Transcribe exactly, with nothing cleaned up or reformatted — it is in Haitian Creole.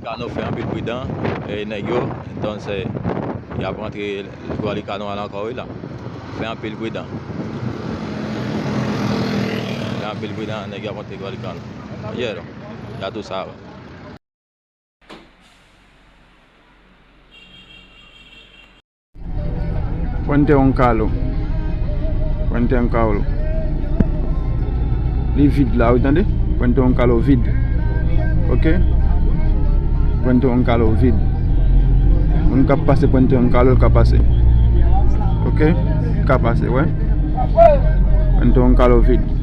Kano, fè anpil pridan, e nèg yo, entonces, y ap rantre Gualicano a la ankò, wi la. Fè anpil pridan. Fè anpil pridan, nèg yo ap rantre Gualicano. Yeah, ya tú sabes. Puente Huncalo. Puente Huncalo. Li vid la, wi, tande? Puente Huncalo vid. Ok? Puente Huncalo vid. Moun k ap pase Puente Huncalo, l ka pase. Ok? L ka pase, wè. Puente Huncalo vid.